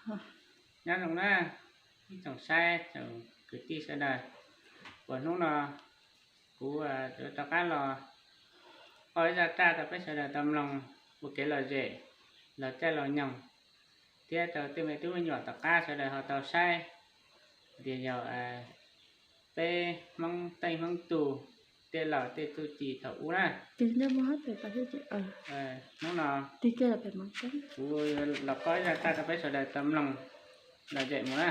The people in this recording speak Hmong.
Nyob zoo na, ib tsoom saib tsoom kwv tij sawv daws, uas hnub no kuv rov qab los qoj ib zaj raj rau peb sawv daws tau mloog ua kev lom zem, los caij los nyoog, thiab rau tej me tub me nyuam tom qab sawv daws ho tau saib tias yog peb Hmoob tej Hmoob tug, tej laus tej txuj ci thaum ub na. Hnub no kuv los qoj ib zaj raj rau peb sawv daws tau mloog lom zem mus na.